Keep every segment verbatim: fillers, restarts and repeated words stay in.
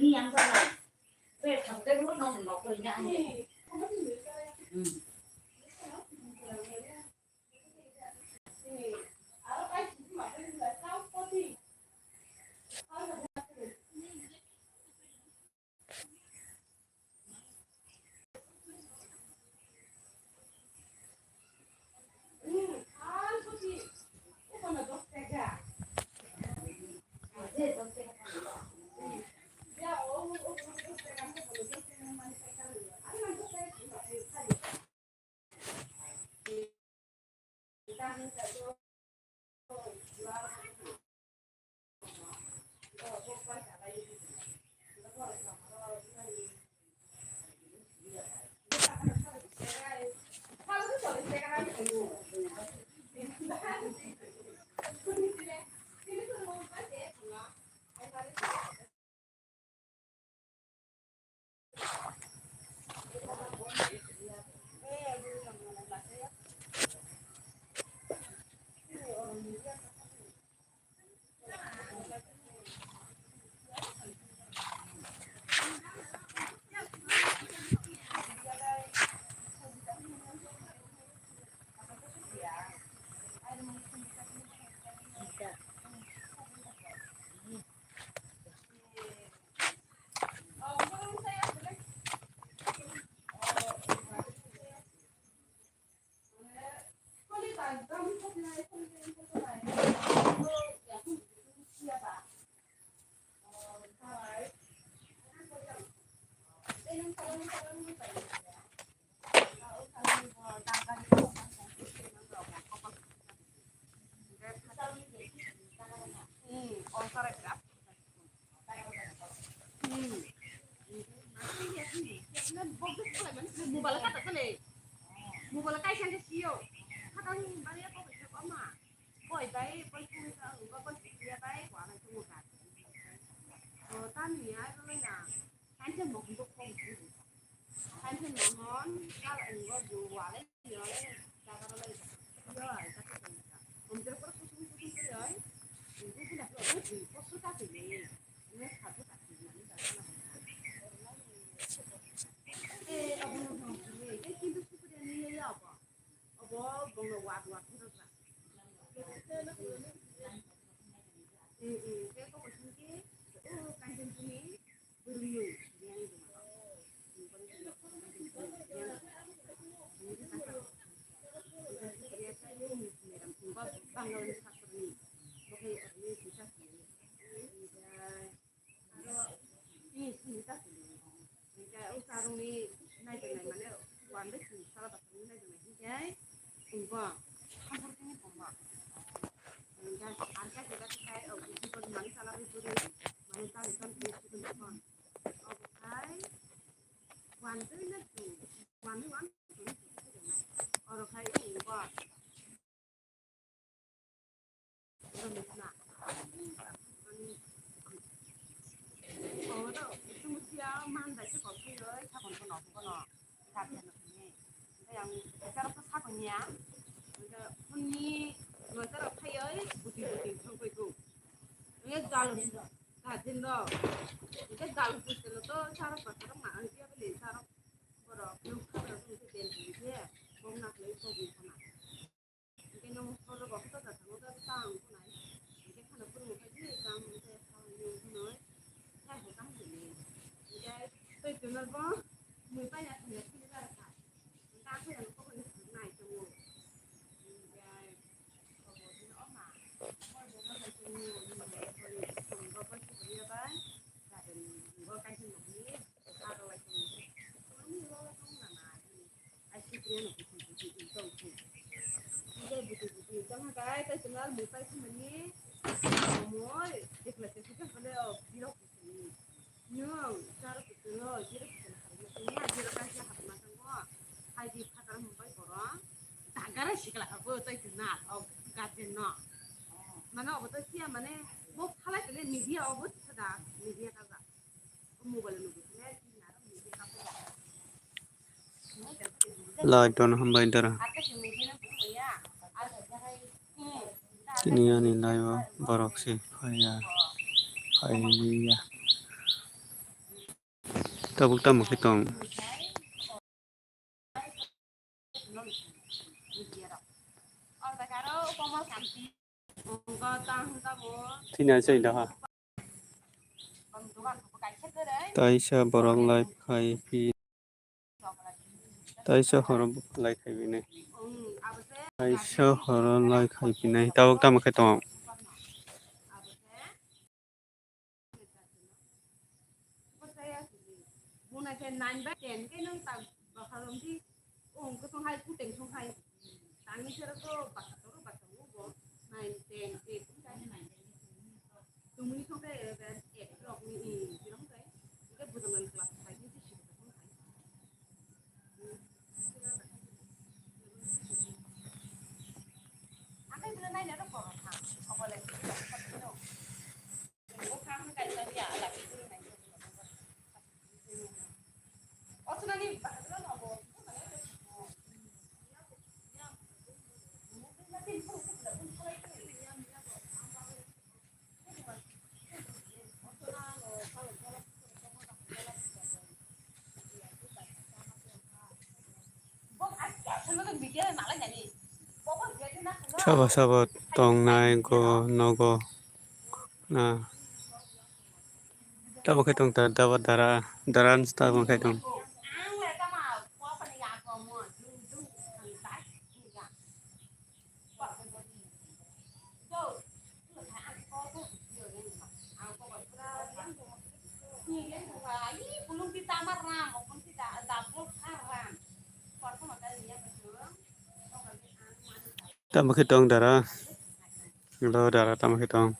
Ni yang sana. Be thang te ro no no ko ina ani. Hmm. Mobile kaisa khe sio. Hakang bari ya kok khe koma. Boi bai, boi kung ka, boi kung ya bai, wa lai kung ka. O, tani ya, ro ya. Kaisa mohon bo kok khe. Kaisa mohon, kal engo bo wa lai, yo lai, jaga ro lai. Yo, ai, jaga ro lai. Om jero kor kusum kusum khe yo. Engo khe na ko, ko, ko, ko, ka khe le. Engo kha ko ka khe na, jaga na. Eh, abo no, no, eh, kintu sukuri ani ya, ya, abo. Obo bongno wad wad phano kha. Mm, mm. Tei kok sing khe, o, Kanchanpurni bwrwngno yang duma. Bangla ni sakni. Bo khe ni sisa sini. Hwnkhe o charwngni naijaknai mane one by two sala basongni naijaknai hwnkhe tongbo. Hampor khe tongbo. Hwnkhe ar khe khe khe o bisi bo mani sala bai bwrwi mane chali chali khe chikon chikon. Obo khai one by two, one by one, oro khai tongbo. Hwnkhe nwng horo bo khe tong kha, tamo khe tang wngnai. Hwnkhe kheno phwrwngwi khe di, tamo khe tamo hinwi hwnwi, tei hwnkhe tamo hinwi. Hwnkhe tei chwngno bo mui paina thangya philwi bar kha. Hwnkhe ang khe ano kokno nai tongo. Hwnkhe obo hino oma. Obo no hai tongo, hwnwi hwnwi tongo, bo khe tongya bai. Gadeni bo kaisa nokni aro lai tongo. Ani ro lai tongo na nai. Ai, si priya no buti buti tong khe. Tei buti buti tong kha, tai tong al mutai khe mani. Moi, dekla se khe kale o birok buti. Nyong, charo buti no, birok buti no, birok kaisa hapma tong mo. Hai di phatar mutai koro. Dagara sikla habo tai tong na, o guardian no. Mane obo to siya mane, bo phalai tole media obo sada, media kaza. Mobile no buti ne. Light on hambai dara. Tini ani live o borok se phaiya, phaiya. Tabuk tamo khe tong. Thina sai daha. Taisa borok live khai phi. Taisa horo live khai bini. Taisa horo live khai bini. Tabuk tamo khe tong. Sabo sabo tongnai go nogo na. Tamo khe tong ta daba dara dara tamo khe tong. Tamo khe tong dara. Hello dara, tamo khe tong?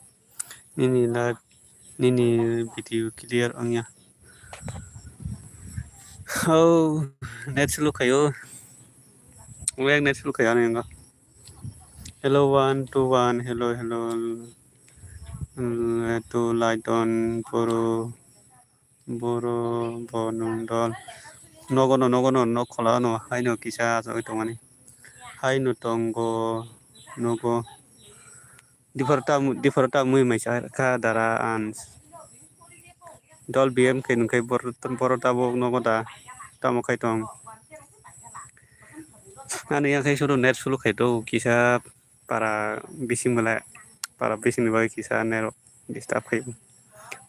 Nini live, nini video clear wngya. Oh, net slow khayo. Wek net slow khayo ani ngo. Hello one two one, hello hello. Mm, to light on boro. Boro bo nwng dol. Nogo no, nogo no, nok khola no, haino kisa achugwi tongmani. Haino tongo, nogo. Diphar ta, diphar ta mui maisa kha dara an. Dol B M khe nwng khe bor-, boro tabuk nogo da, tamo khai tong. Ani yang khai suru net sulu khai do, kisa para bising belai, para bising ni bagwi kisa net disturb khai.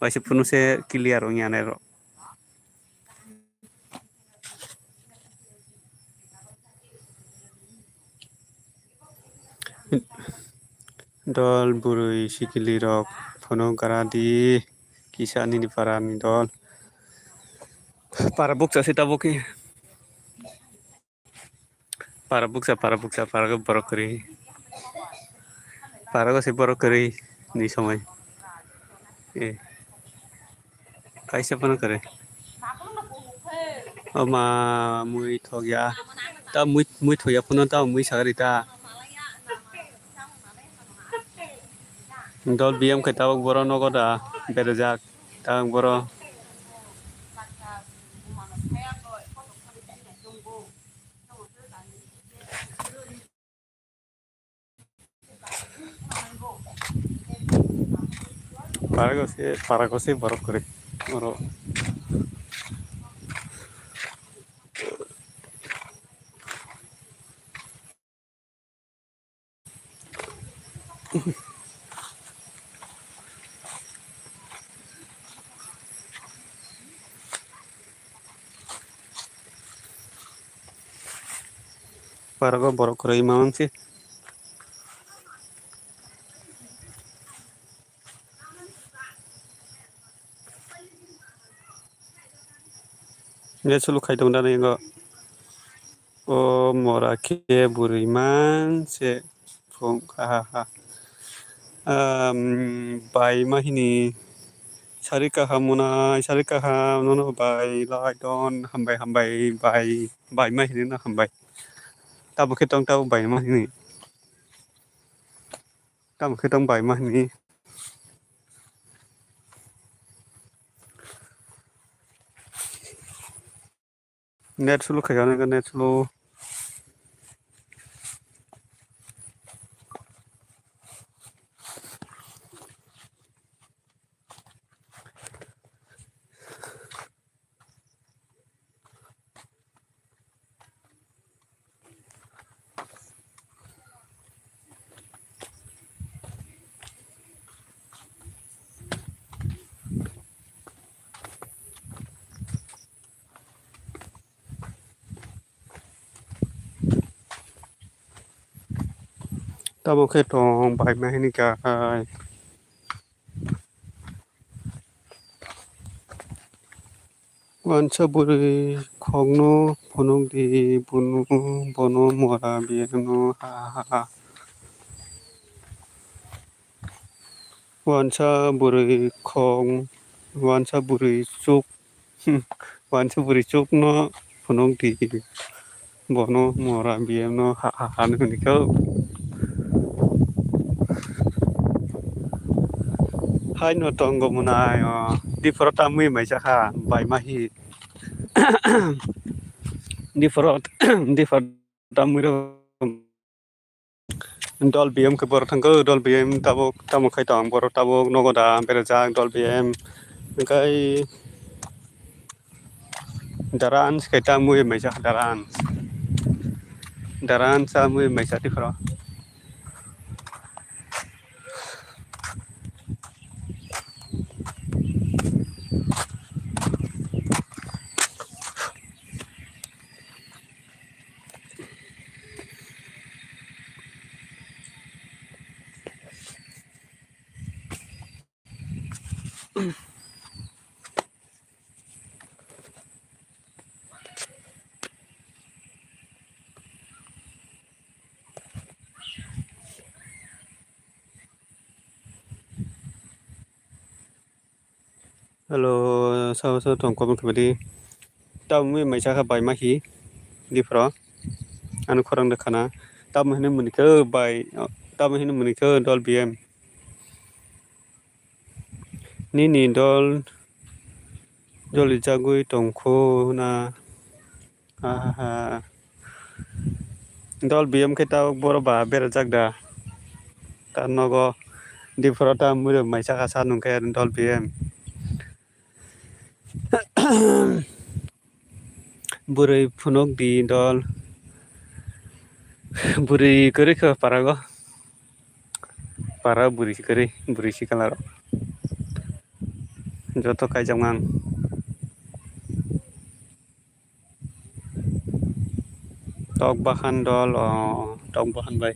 Waisa phunu se clear wngya net rok. Dol bwrwi sikili rok phunuk gra di kisa nini para ni dol. Para bukcha se tabuk khe. Para bukcha, para bukcha, para go borok kwrwi. Para go se borok kwrwi ni somoi. Eh. Kaisa phano kwrwi. O ma mui thok ya. Ta mui, mui thok ya phano ta mui sagari ta. Dol B M khe tabuk boro nogo da berajak. Tabuk boro. Parago se, parago se borok kwrwi oro. Parago borok kwrwi ma wngse. Nge sulu khai tong da nai go. O mora khe bwrwi man se phung ha ha ha. Am, bai ma hini sari kaham mwnai, sari kaham nono bai lai don, hambai, hambai, bai, bai ma hini no hambai. Tabuk khe tong, tabuk bai ma hini. Tamo khe tong bai ma hini. Net slow khai ano, net slow. Abo khe tong bai ma hini kha hai. Wansa bwrwi khokno phunuk di, bono, bono mora biyangno ha ha ha. Wansa bwrwi khok, wansa bwrwi chuk, wansa bwrwi chukno phunuk di. Bono mora biyangno ha ha ha hwnwi kho. Haino tongo mwnai o. Diphoro tamwi maisa kha bai ma hi. Diphoro, diphoro tamwi rw. Dol B M khe borok thangkhe, dol B M tabuk tamo khai tong, borok tabuk nogo da berajak dol B M. Hwnkhe Darans khe tamwi maisa, Darans. Darans tamwi maisa diphoro. Hello, sao sao tong comment khabaidi. Tamwi maisa kha bai ma hi diphoro. Ano khorang de khana. Tamo hini muni khe bai, tamo hini muni khe dol B M. Nini dol joli jagwi tongkho na. Aha. Dol B M khe tabuk boro ba berajak da. Ta nogo diphoro ta muro maisa kha sa nungkhe dol B M. Bwrwi phunuk di dol. Bwrwi kwrwi kha parago. Para bwrwi si kwrwi, bwrwi si kalar. Joto kaijakmang. Tok bahan dol, o, tok bahan bai.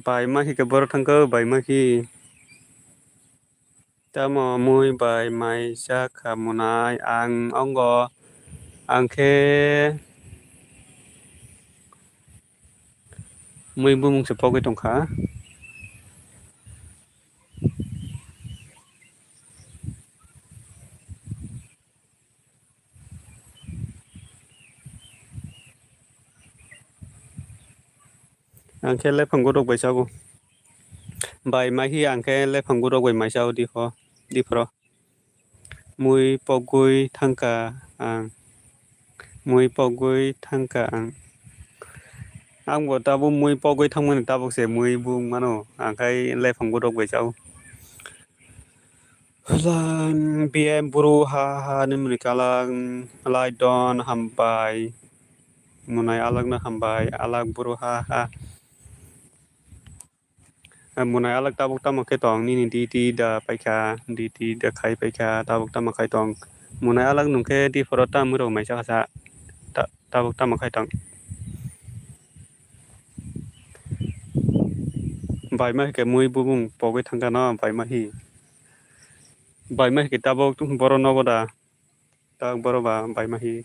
Bai ma hi khe borok thangkhe, bai ma hi. Tamo mui bai maisa kha mwnai ang ongo, ang khe mui bumung se pogwi tongkha. Ang khe lephang guruk bai sabo. Bai ma hi ang khe lephang guruk bai mai sao di ho, di phro. Mui pogwi thangkha ang. Mui pogwi thangkha ang. Ang bo tabuk mui pogwi thangmani tabuk se mui bung mano. Ang khai lephang guruk bai sao. Hala, B M buru ha ha ni muni kala, lai don hambai. Munai alak na hambai, alak buru ha ha. Munai alak tabuk tamo khe tong, nini duty da paikha, duty da khai paikha, tabuk tamo khai tong. Munai alak nungkhe di phoro tamo rok maisa kasa, ta-, tabuk tamo khai tong. Bai ma khe mui bubung pogwi thangkha no, bai ma hi. Bai ma khe tabuk boro nogo da. Tak boro ba bai ma hi.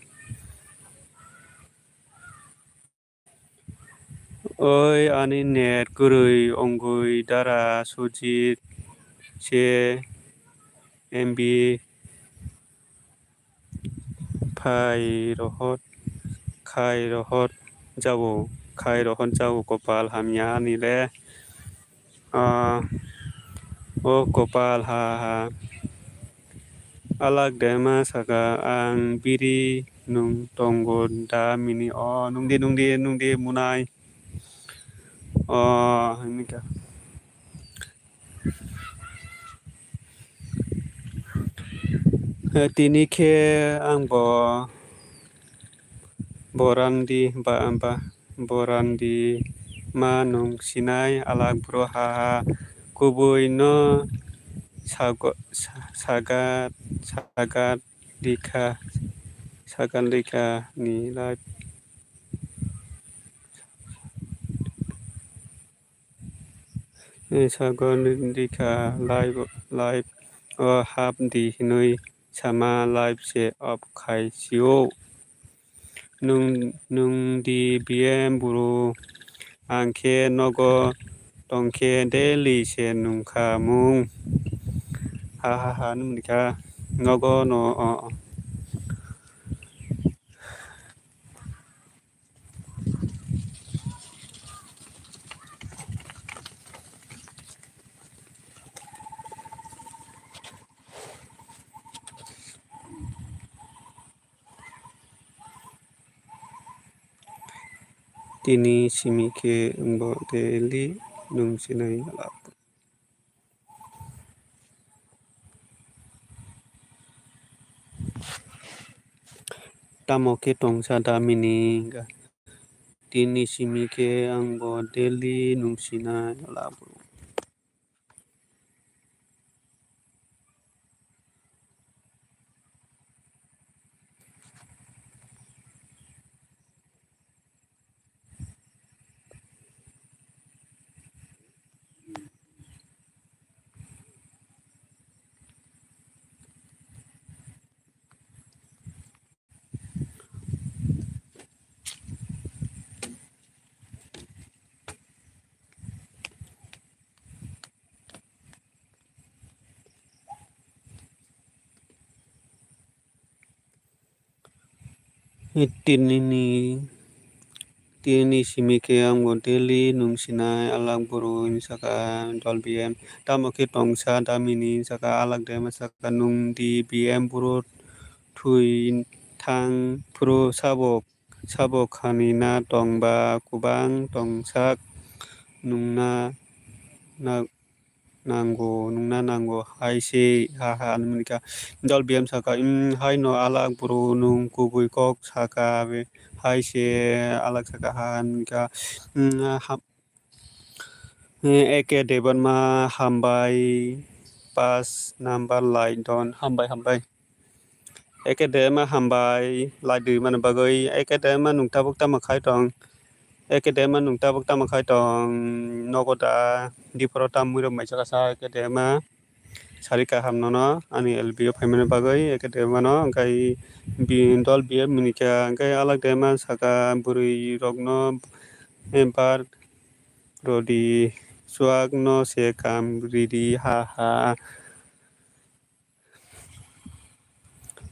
Oi ani net kwrwi ongwi dara Sujit se M B phai rohot khai rohot jabo khai rohot jabo kopal hamya ani le. Ah, o kopal ha ha. Alak dema saka ang biri nung tongo da mini o nungdi nungdi nungdi munai. O hinika. Tini khe ang bo Borandi ba, ba, borandi ma nung sinai alak bro ha ha kubui no sago-, sa-, sagat, sagat dikha, sagat dikha ni life. Sagon rikha live, live o hap di hinwi sama live se off khai sio. Nwng, nwng di B M buru, ang khe nogo tong khe daily se nwng kha mung. Ha ha ha, nwng kha nogo no, o, o. Tini simi khe wngbo daily nwng sinai alak. Tamo khe tongsa damini ga-, tini simi khe ang bo daily nwng sinai alak. Tini ni, tini ni simi khe ang bo daily nwng sinai alak buru hinwi saka dol B M. Tamo khe tongsa damini saka alak dema saka nwng di B M buru thwi thang phuru sabo, sabo khani na tongba kubang tongsak nwngna na nango, nwngna nango hai se ha ha hinwi kha. Dol B M saka, "Em, haino alak buru nwng kubui kok saka be," hai se alak saka ha hinwi kha. Em, ha, eh, A K Debbarma hambai, pass number lai don, hambai, hambai. A K Debbarma hambai, lai dui mani bagwi. A K Debbarma nwng tabuk tamo khai tong? A K Debbarma nwng tabuk tamo khai tong? Nogo da, diphuru tam muirok mai chakasa A K Debbarma. Sari kaham nono, ani L B o phaimani bagwi A K Debbarma no, hwnkhe bi dol B M ni kha, hwnkhe alak Debbarma saka bwrwi rokno, eh, bar rodi, chuak no se kam ridi, ha ha.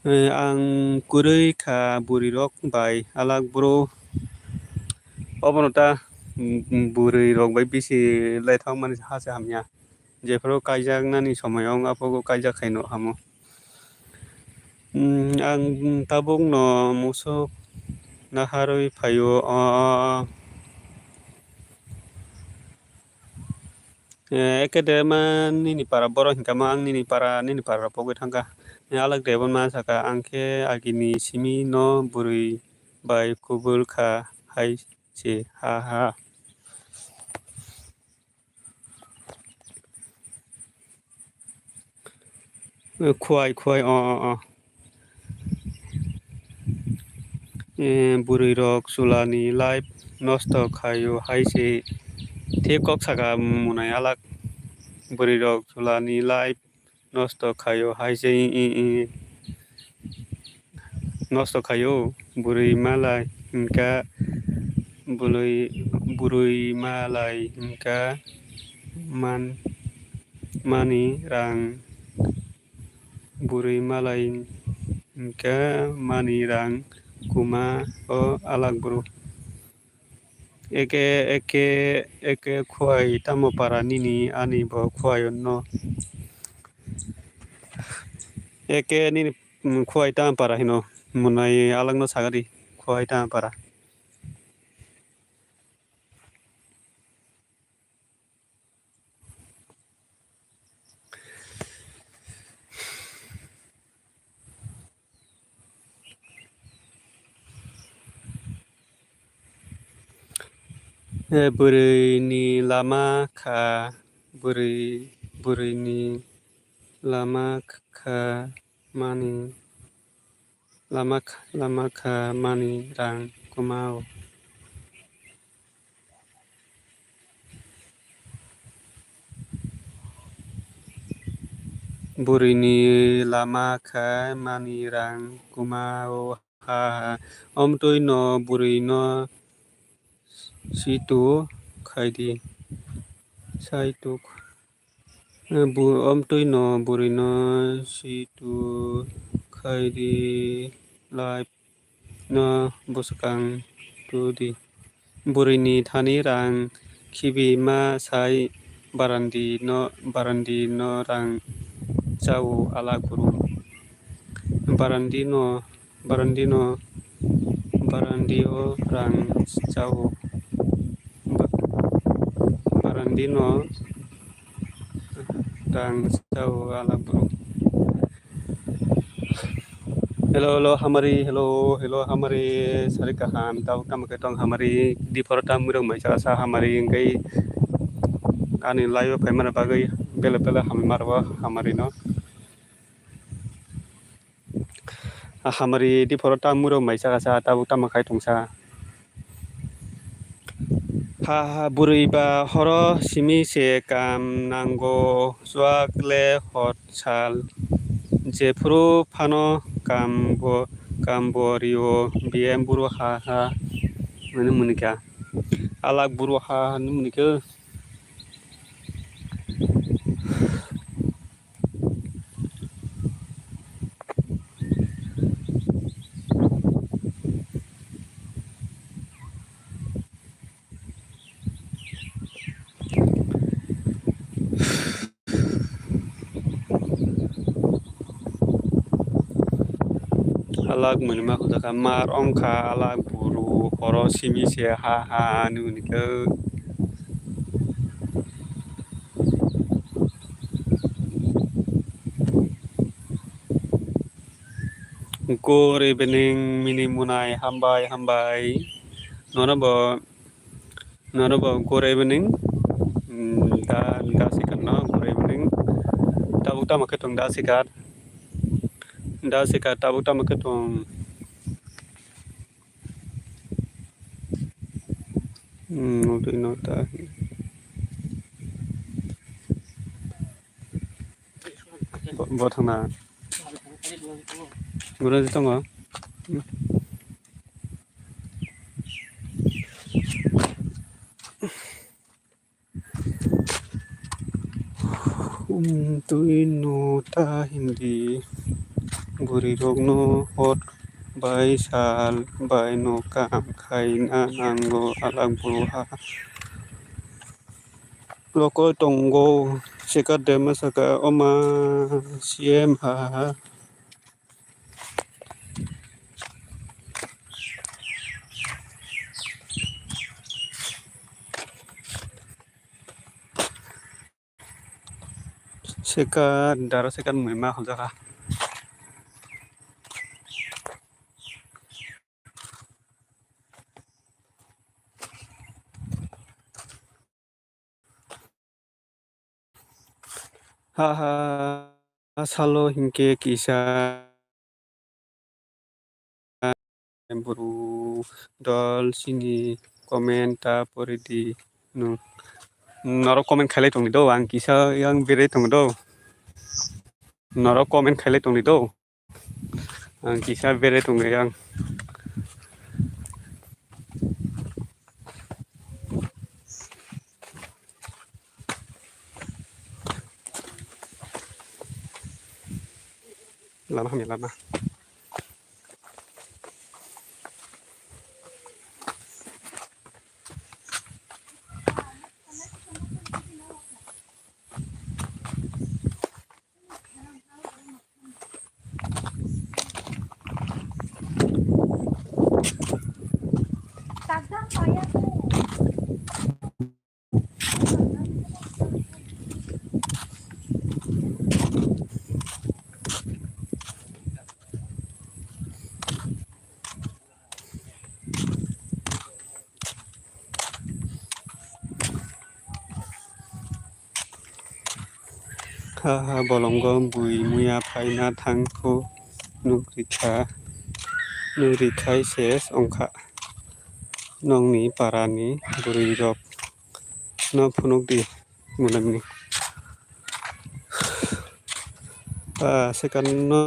Eh, ang kwrwi kha bwrwi rok bai alak bro. Obono ta, mm, bwrwi rok bai bisi lai thang mani ha se hamya. Jephuru kaijak nani somoi wng aphuru kaijak khaino hamo. Mm, ang tabuk no musuk naharwi phaio, o, o, o. Eh, A K Debbarma nini para borok hinkha ma, ang nini para, nini para rok pogwi thangkha. Eh, alak Debbarma saka, "Ang khe agini simi no bwrwi bai kubul kha," hai se, ha ha. Eh, khuai, khuai, o, o, o. Eh, bwrwi rok chulani life nosto khaio hai se. Thik kok saka munai alak. Bwrwi rok chulani life nosto khaio hai se, i, i, i. Nosto khaio, bwrwi malai hinkha, bwrwi, bwrwi malai hinkha man, mani rang, bwrwi malai hinkha mani rang kuma o alak bru. Eke, eke, eke khuai tamo para nini ani bo khuai no. Eke nini, mm, khuai tamo para hino. Munai alak no sagadi khuai tamo para. Eh, bwrwi ni lama kha, bwrwi, bwrwi ni lama kha mani, lama kha, lama kha mani rang kwmao. Bwrwini lama khe mani rang kuma o ha ha. Omtwi no bwrwi no situ khaidi. Saitu. Omtwi no bwrwi no situ khaidi. Life no bwswkang tudi. Bwrwini thani rang khibi ma sai barandi no, barandi no rang chao alak buru. Barandi no, barandi no, barandi o rang chao. Ba-, barandi no rang chao alak buru. Hello, hello, hamari, hello, hello, hamari, sari kaham, tabuk tamo khe tong hamari, diphoro tamo rok mai chaksa hamari, hwnkhe ani live o phaimani bagwi bele bele hamari maro hamari no. Hamari diphoro tamo rok mai chaksa, tabuk tamo khai tongsa. Ha ha, bwrwi ba horo simi se kam nango, chuak le hot sal. Jephuru phano kam bo, kam bo rio, B M buru ha ha, hwnwi muni kha. Alak buru ha ha hwnwi muni kha. Alak mwnwi ma khujakha, mar wngkha alak buru, horo simi se ha ha hinwi hwnkhe. Good evening, mini munai, hambai, hambai. Nono bo, nono bo good evening. Mm, da, da sikar no, good evening. Tabuk tamo khe tong da sikar. Da sikar, tabuk tamo khe tong. Hmm, notwi nota. Bo, bo thangna. Gura di tongo. Hmm, twi no ta hindi. Bwrwi rokno hot bai sal bai no kam khaina nango alak buru ha. Lokol tongo, chekar de ma saka oma C M ha ha. Seka dara seka mui ma hojaka. Ha ha, salo hinkhe kisa buru dol sini comment ta pori di. Norok comment khailai tongdi do, ang kisa yang berai tong do. Norok comment khailai tongdi do. Ang kisa bere tongwi ang. Lama hamya lama. Ha ha, bolongo bui muya phaina thangkhu, nuk rikha, nuk rikhai ses wngkha. Nokni parani bwrwi rok no phunuk di, munani. Ah, second no.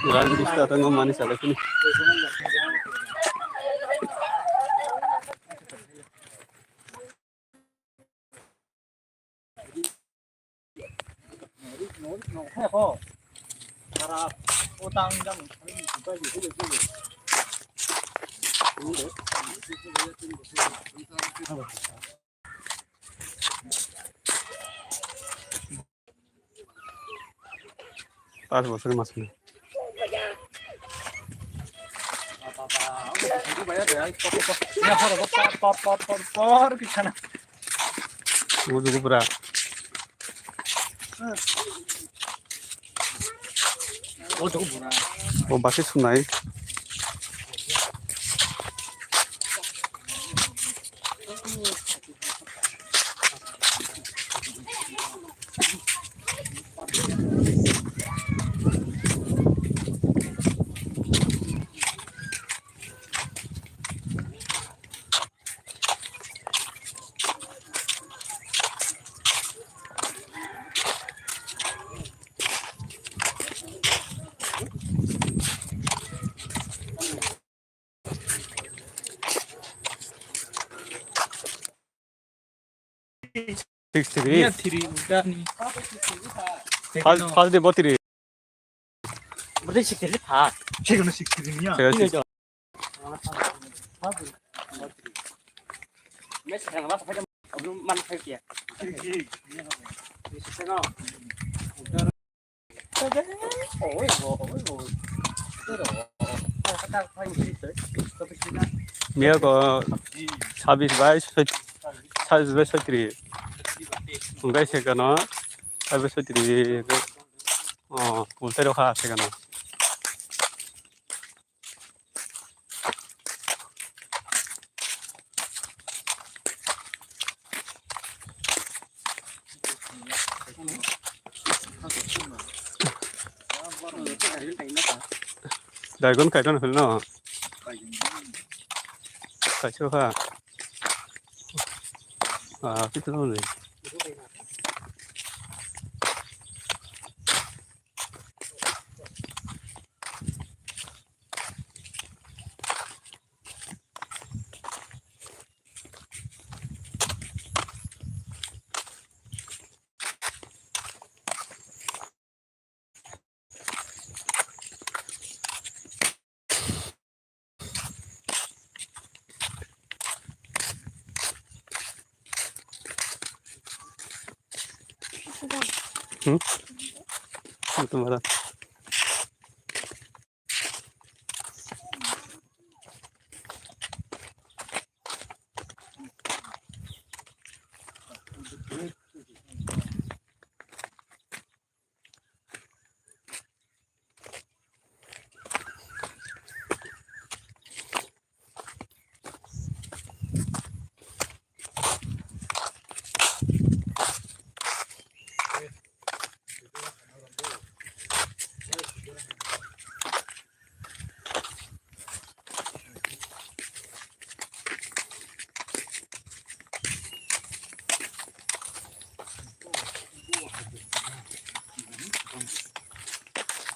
Rang bisa tengok manis ada sini. Pas bosor mas kena. Uju pura. O basi sunai. Six three. Niya three, udah nih. First, first day botiri. Berarti six three ha. Six three niya. Six three. Ini aja. Match yang apa? Apa yang belum mana saya ya? Ini sih no. Miya ko sabis bai, sabis bai sotri. Hingkai se kano, sabis bai sotri. Oh, ultai rokha se kano. Daigon kaiton hwlno. Kaisa kha. Ah, kito ni. Hmm? Itu marah.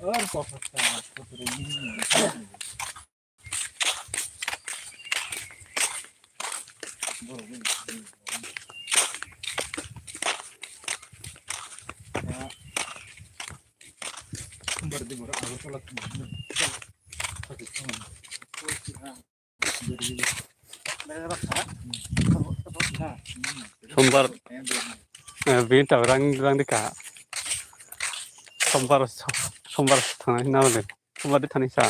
Or kok kok ta, kok kok ni. Kumbar di bora, agor tola kumbar. Sombar, eh, bini tabuk rang, rang di kaha. Sombar, so-, sombar thangnai na le. Sombar di thani sa.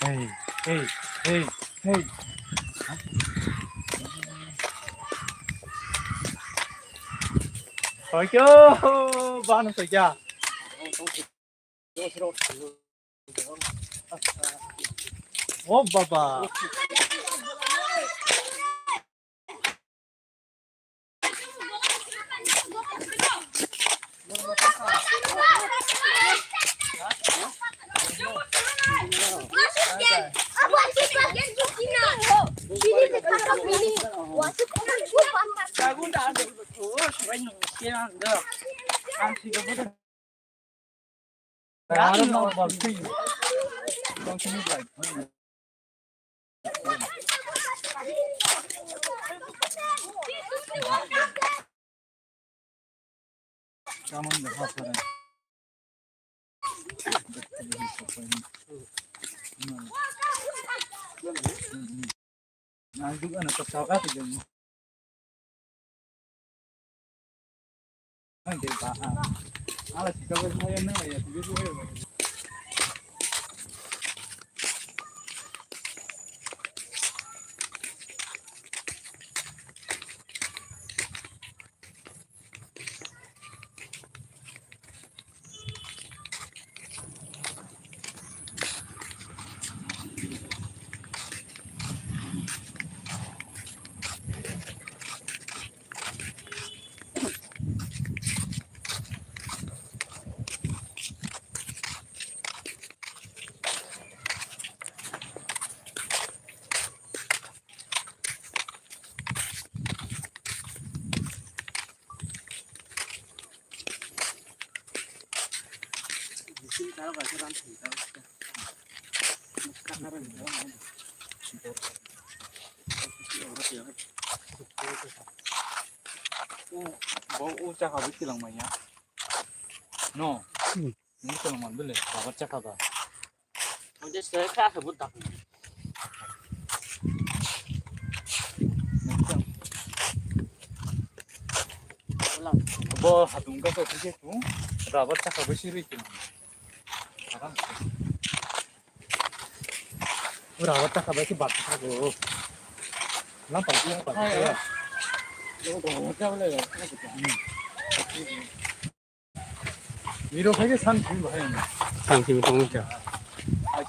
Hey, hey, hey, hey. Soikyo, bano soikya. Oh, baba. Bo o chakha bo kilang manya. No. Hmm. Ni kilang man bele, babar chakha ba. Oje se kha khe bo dak. Bo hatung ka so khe tu, rabar chakha bo siri kilang. Ura, what the fuck, si bak sa ko. Lam pa, lam pa. Hai, ya. Lo ko mo ka le. Miro khai san thim bahai. San thim tong ka. Hai.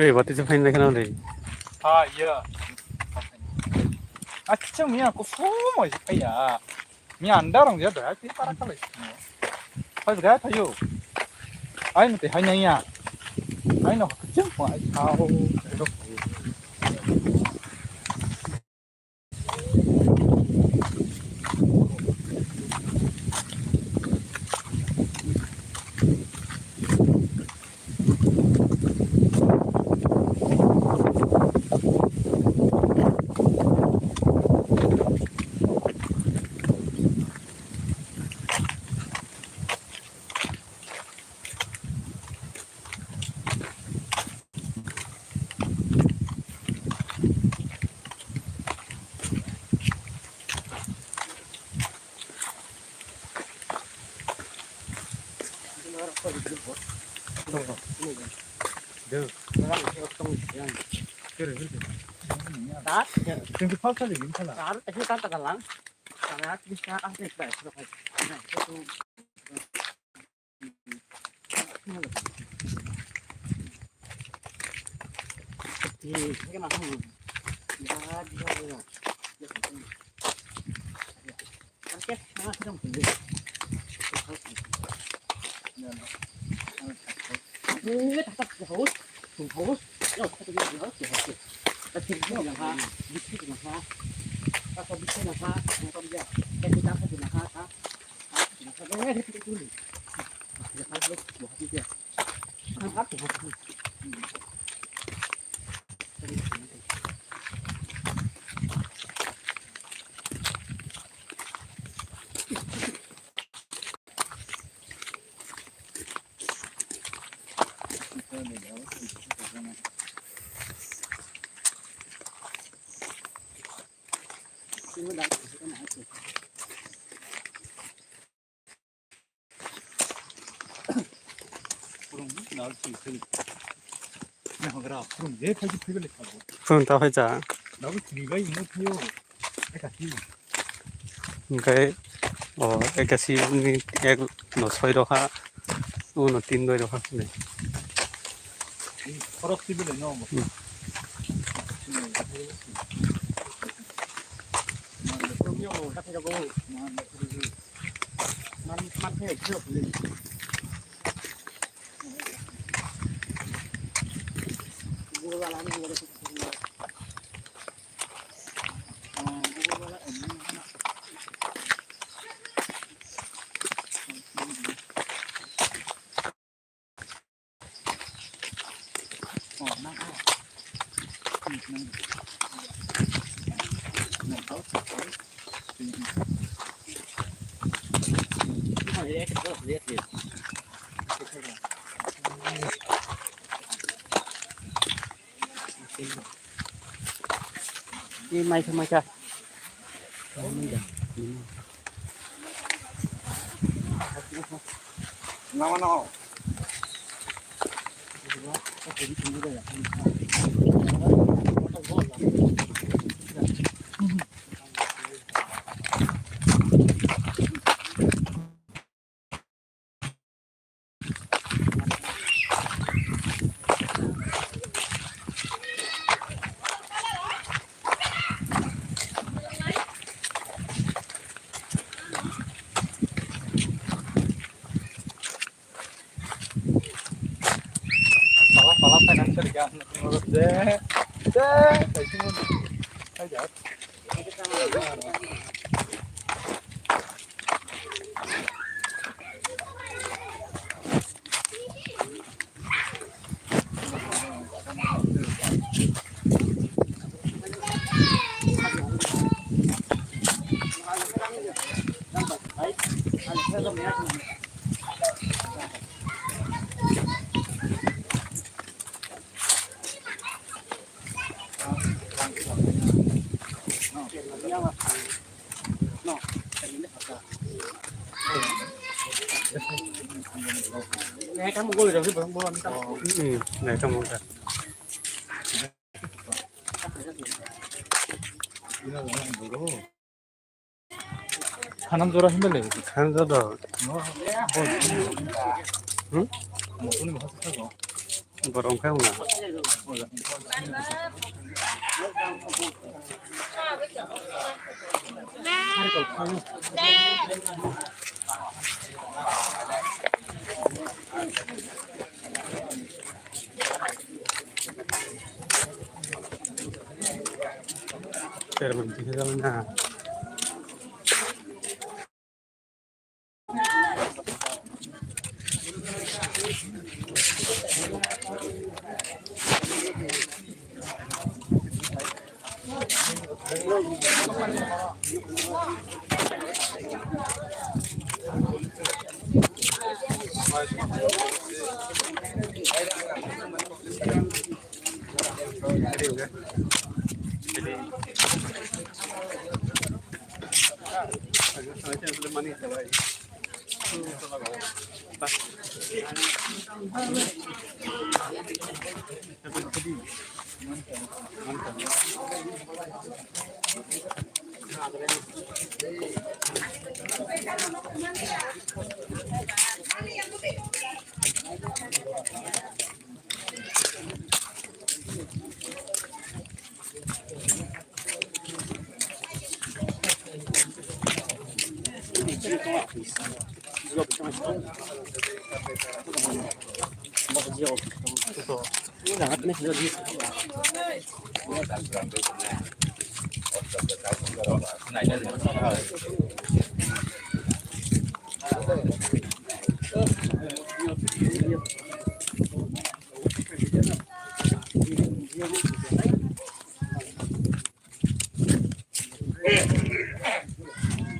Ei, bati se phaina khana de. Ha, iya. Acha, miya ko fumo phaiya. Miya anda rong ya da, ti para kala. Phai ga thayo. Ai mate hai nang ya. Ai no, chim ko ai thao. Phone ta phai cha. Hwnkhe o ekasi ni ek no soi rokha, uno tin doi rokha. Hmm. Ni mai kha, mai kha. Namo, namo. Pala, pala, tangan kerja. De, de, kayak gini. Aja. Hanam jora himba le. Hanam jora. Hmm? Borok wngkha wngna. Chairman kisa jalo na.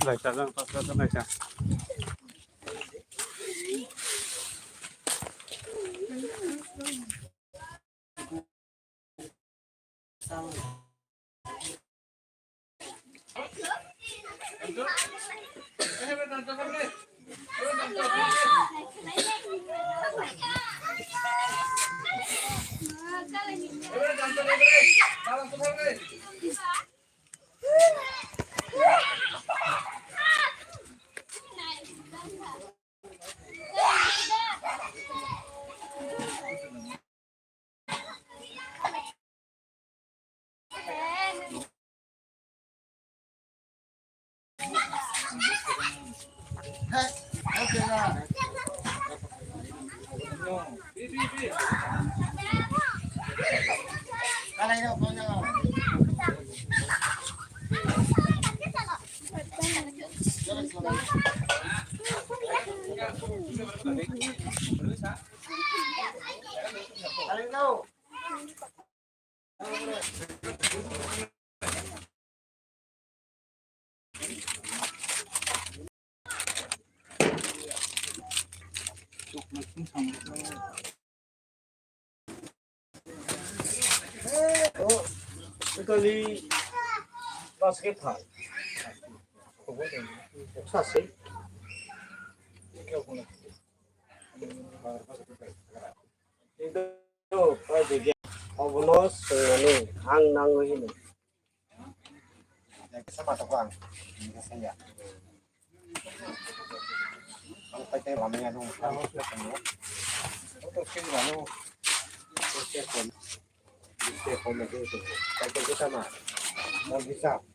Laisa jang, laisa. Kali basket thang. Sase. Obono swngnani ang nango hino. Kisa ma toko ang. Kisa ya. Ang tai tai lamaya nung. Ang kisa ma. Ang kisa ma. Ang kisa ma.